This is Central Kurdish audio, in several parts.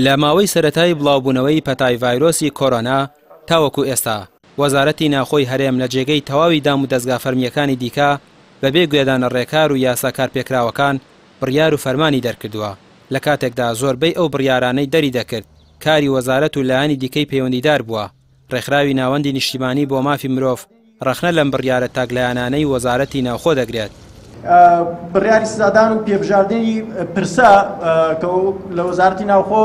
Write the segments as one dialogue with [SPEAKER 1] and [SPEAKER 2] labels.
[SPEAKER 1] لە ماوەی سەرەتای بڵاوبوونەوەی پەتای ڤایرۆسی کۆرۆنا تاوەکو ئێستا، وەزارەتی ناوخۆی هەرێم لە جێگەی تەواوی دامودەزگا فەرمییەکانی دیکە بەبێ گوێدانە ڕێکار و یاسا کارپێکراوەکان بڕیار و فەرمانی دەرکردووە، لە کاتێکدا زۆربەی ئەو بڕیارانەی دەری دەکرد کاری وەزارەت و لایەنی دیکەی پەیوەندیدار بووە. ڕێکخراوی ناوەندی نیشتیمانی بۆ مافی مرۆڤ ڕەخنە لەم بڕیارە تاکلایەنانەی وەزارەتی ناوخۆ دەگرێت.
[SPEAKER 2] بڕیاری سزادان و پێبژاردنی پرسە کە لە وەزارەتی ناوخۆ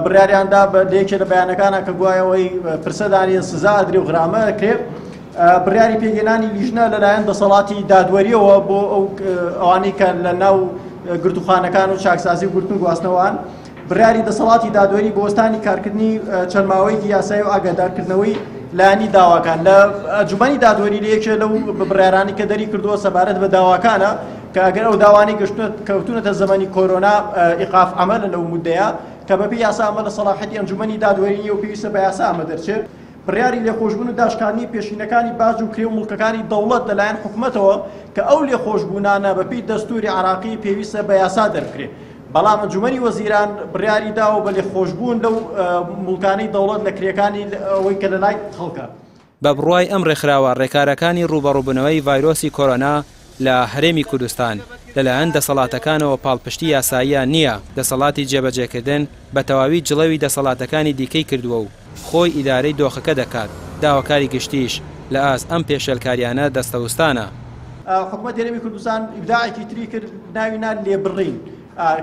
[SPEAKER 2] بڕیاریان دا بە یەکێ لە بەیانەکانە کە گوایە ئەوەی پرسە دانێ سزا ئەدرێ و غرامە ئەکرێ. بڕیاری پێکهێنانی لیژنە لەلایەن دەسەڵاتی دادوەریەوە بۆ ئەو ئەوانەی کە لە ناو گرتوخانەکان و چاکسازی و گرتن و گواستنەوەن. بڕیاری دەسەڵاتی دادوەری بۆ وەستانی کارکردنی چەند ماوەیەکی یاسایی و ئاگادارکردنەوەی لایەنی داواکان لە ئەنجومەنی دادوەری لە یەکێ لەو بڕیارانی کە دەری کردووە سەبارەت بە داواکانە کە ئەگەر ئەو داوانەی کەوتونەتە زەمەنی کۆرۆنا ئیقاف عەمەلە لەو مودەیە کە بەپێی یاسا ئەمە لە سەڵاحەتی ئەنجومەنی دادوەری نییە و پێویستە بە یاسا ئەمە دەرچێت. بڕیاری لێخۆشبوون و داشکاندنی پێشینەکانی باج و کرێ و موڵکەکانی دەوڵەت لەلایەن حکومەتەوە کە ئەو لێخۆشبوونانە بەپێی دەستوری عێراقی پێویستە بە یاسا دەربکرێت بەڵام ئەنجومەنی وەزیران بڕیاری داوە بە لێخۆشبوون لەو موڵکانەی دەوڵەت لە کرێکانی ئەوەی کە لەلای خەڵکە.
[SPEAKER 1] بە بڕوای ئەم ڕێکخراوە ڕێکارەکانی ڕووبەڕووبوونەوەی ڤایرۆسی کۆرۆنا لە هەرێمی کوردستان لەلایەن دەسەڵاتەکانەوە پاڵپشتی یاساییان نییە، دەسەڵاتی جێبەجێکردن بە تەواوی جڵەوی دەسەڵاتەکانی دیکەی کردووە و خۆی ئیدارەی دۆخەکە دەکات، داواکاری گشتیش لە ئاست ئەم پێشێلکاریانە دەستەوستانە.
[SPEAKER 2] حکومەتی هەرێمی کوردستان ئیبداعێکی تری کرد ناوی نا لێبڕین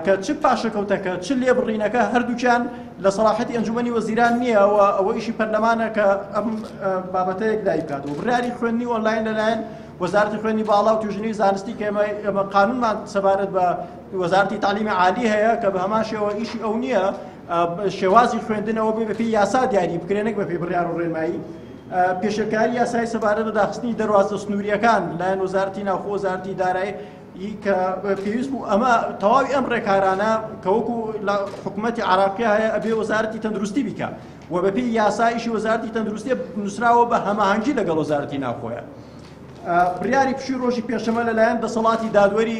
[SPEAKER 2] کە چ پاشەکەوتەکە چ لێبڕینەکە هەردووکیان لە سەڵاحەتی ئەنجومەنی وەزیران نییە و ئەوە ئیشی پەرلەمانە کە ئەم بابەتە یەکلایی بکاتەوە. بڕیاری خوێندنی ئۆنلاین لەلایەن وەزارەتی خوێندنی باڵا و توێژینەوەی زانستی کە ئێمە قانونمان سەبارەت بە وەزارەتی تەعلیمی عالی هەیە کە بە هەمان شێوە ئیشی ئەو نییە شێوازی خوێندنەوە بێ بەپێی یاسا دیاری بکرێ نەک بەپێی بڕیار و ڕێنمایی. پێشێلکاری یاسایی سەبارەت بە داخستنی دەروازە سنووریەکان لایەن وەزارەتی ناوخۆ وەزارەتی دارایی کە پێویست بوو ئەمە تەواوی ئەم ڕێکارانە کە وەکو لە حکوومەتی عراقیە هەیە ئەبێ وەزارەتی تەندروستی بیکە و بەپێی یاسا ئیشی وەزارەتی تەندروستی نووسراوە بە هەماهەنگی لەگەڵ وەزارەتی ناوخۆیە. بڕیاری پشووی ڕۆژی پێنجشەممە لەلایەن دەسەڵاتی دادوەری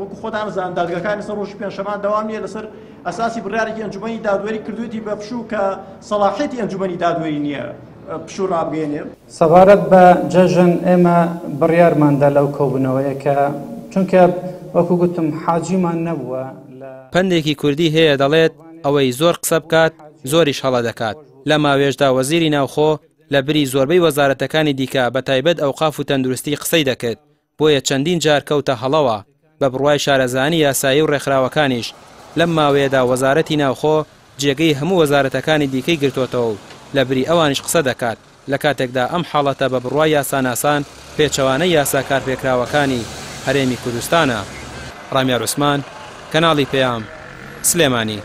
[SPEAKER 2] وەکو خۆتان زان دادگاکانی سەر ڕۆژی پێنجشەمان دەوام نییە لەسەر ئەساسی بڕیارێکی ئەنجومەنی دادوەری کردوێتی بە پشوو کە سەڵاحیەتی ئەنجومەنی دادوەری نییە پشوو ڕابگەیەنێ.
[SPEAKER 3] سەبارەت بە جەژن ئێمە بڕیارماندا لەو کۆبوونەوەیە کە چونکە وەکو گوتم حاجیمان نەبووە لە.
[SPEAKER 1] پەندێکی کوردی هەیە دەڵێت ئەوەی زۆر قسە بکات زۆریش هەڵە دەکات، لە ماوێشدا وەزیری ناوخۆ لە بری زۆربەی وەزارەتەکانی دیکە بە تایبەت ئەوقاف و تەندروستی قسەی دەکرد، بۆیە چەندین جار کەوتە هەڵەوە، بە بڕوای شارەزایانی یاسایی و ڕێکخراوەکانیش لەم ماوەیەدا وەزارەتی ناوخۆ جێگەی هەموو وەزارەتەکانی دیکەی گرتۆتەوە و لە بری ئەوانیش قسە دەکات، لە کاتێکدا ئەم حاڵەتە بە بڕوای یاساناسان پێچەوانەی یاسا کارپێکراوەکانی هەرێمی کوردستانە. ڕامیار عوسمان، کەناڵی پەیام، سلێمانی.